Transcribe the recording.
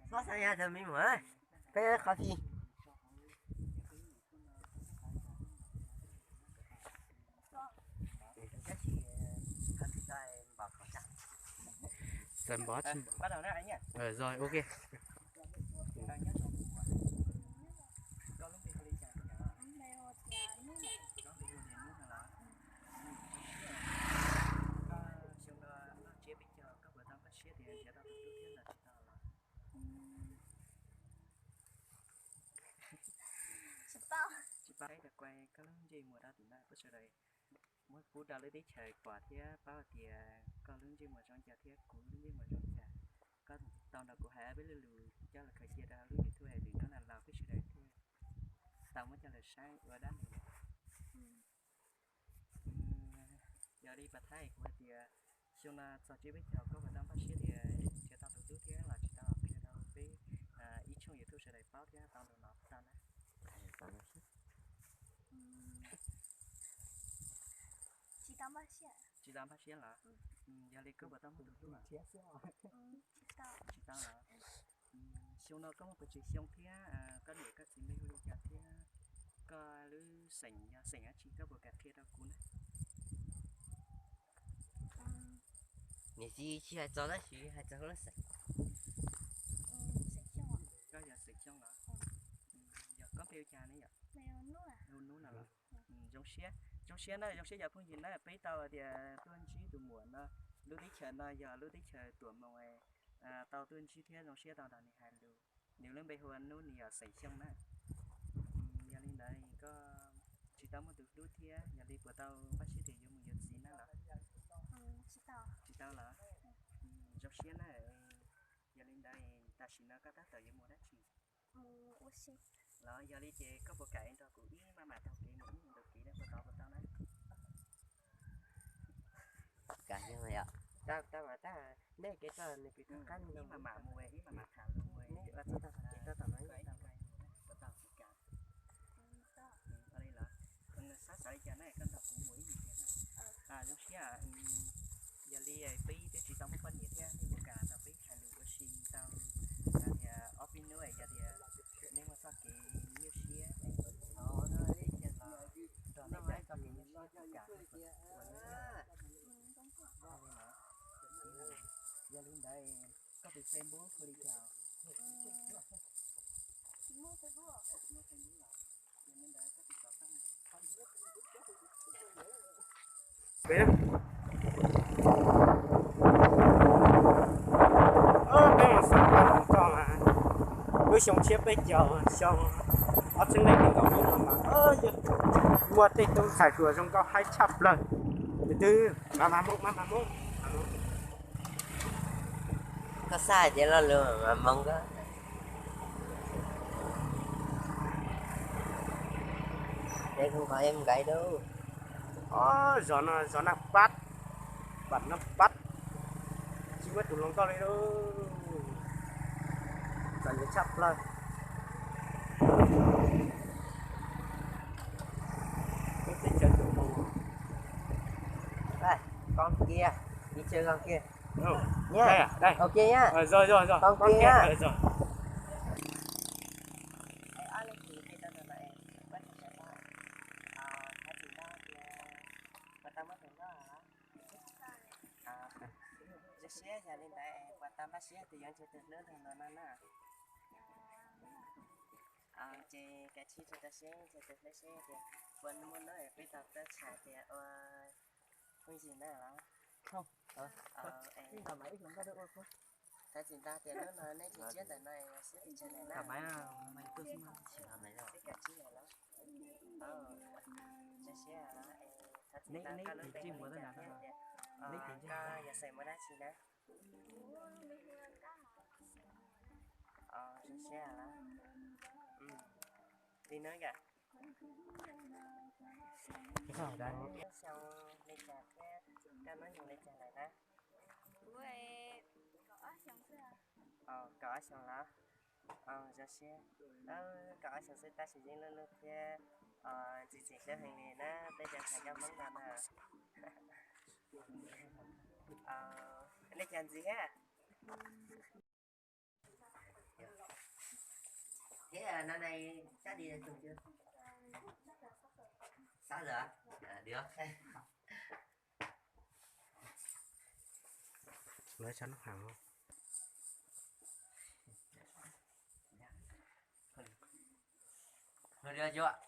Xav xav ya tus me muam, peb qhov fi. Txawm npov tsis npov. Rồi, ok. Xyoo no noj tsiab peb caug koj puas tau npaj siab tias nrhiav tau tus hlub thiab los tsis tau los? Tsis paub, tsis paub. Rau koj lub ntsej muag rau tim no peb sawv daws muab pub rau lub teb chaws pom thiab paub hais tias koj lub ntsej muag zoo cas thiab kuv lub ntsej muag zoo cas. Koj tau nrog kuv hais peb lo lus coj los khaws cia rau lub YouTube hais lwm hnub no los peb sawv daws thiaj tau muab coj los saib ua dab neeg. Yog li pas thaib kuv hais tias xyoo no txog tsiab peb caug koj puas tau npaj siab tias nrhiav tau tus hlub thiab los tsis tau, qhia rau peb ib tshooj YouTube sawv daws paub thiab tau nrog nov tau na. Tsis tau npaj siab los? Yog li koj puas tau muaj tus hlub? Tsis tau los? Xyoo no koj muaj kaum tsib xyoo thiab koj niam koj txiv npe hu li cas thiab koj lub xeem yog xeem dab tsi koj puas kam qhia rau kuv na? Niam txiv tsis hais txog tab sis hais txog lub xeem. Koj yog xeem Xyooj los? Yog koj npe hu cas ne yom? Hu Nub no los? Zoo siab, zoo siab na, zoo siab cov phooj ywg na, peb tau tias tuaj ntsib tus muam no, lub teb chaws no yog lub teb chaws Tuam Moos, tau tuaj ntsib thiab zoo siab tau nrog nws hais lus. Nws lub npe hu ua Nub, nws yog xeem Xyooj na. Yog li ntawd koj tsis tau muaj tus hlub thiab, yog li puas tau npaj siab tias yuav mus yuav txiv na los? Tsis tau los? Zoo siab na. Yog li ntawd tam sim no koj tab tom yuav mus dab tsi? Los yog li ces koj puas kam nrog kuv ib maj mam taug kev mus ib mus taug kev na, puas tau puas tau na? Kam yog yom. Tau mas, tab nej kev tau nws pim tau qab ib maj mam mus ib maj mam tham lus mus ib txog tau kev tau tom no ib tau. Puas tau tsis kam? Ua li los, xav xav li cas na koj nrog kuv mus ib mus thiab na. Zoo siab. Yog li peb twb tsis tau muaj poj niam thiab nej puas kam nrog peb hais lus ua si tau tias ob peb hnub yog tias nej muaj txoj kev nyuaj siab, thov nej cia los nrog nej peb txoj kev nyuaj siab puas kam? Yog li ntawd koj tus Facebook hu li cas? Peb mus xauj koj hluas nkauj mas lub xyoo tshiab peb caug xyoo ob txhiab leej nees nkaum no mas muaj tej tub ntxhais hluas zoo nkauj haib tshaj plaws. Tus twg? Mas mas Hmoob, mas mas Hmoob. Koj xav hais tias lo lus mas mas Hmoob ko. Dej kuj qhov yeej nkaim dub. Ob, zos no zos Naj Pab, npam Naj Pab, tsis muaj tus hluas nkauj li lauj. Txom nyem tshaj plaws. Lub teb chaws tus mus. Koob kiag, ib tse koob kiag. Ua ke na. Koob kiag na. Ob leej twg peb tau tus no es, peb tau tseem tau, thov txim ntau tias puas tau muaj tus nkauj. Zoo siab yog li ntawd es puas tau npaj siab tias yuav ntsib tus hlub nrog luag no na? Ces kav tsij tsis tau siab, ntsib tus hlub siab tias puas muaj hnub peb tau tuaj tshais tias ua phooj ywg na los? Thov txim ntau tias hnub no nej tsis ntsib ntawm no siab pes tsawg lawm na. Peb kav tsij lawm los? Zoo siab, thov txim ntau koj lub npe hu li cas thiab tias koj yog xeem Hmoob dab tsi na? Zoo siab los? Li no yom. Xyoo li cas thiab koj hnub nyoog li cas lawm na? Kaum ob xyoos los? Zoo siab. Kaum ob xyoos xwb tab sis yeej lub hlub thiab ntxim ntxim siab heev li na, peb cov ntxhais nkauj Hmoob no na. Nej cov ntxim thiab? Thế à, năm nay chắc đi chung chưa? Sáu giờ à? À, được. Nói sao nó hàng không? Thôi được chưa ạ?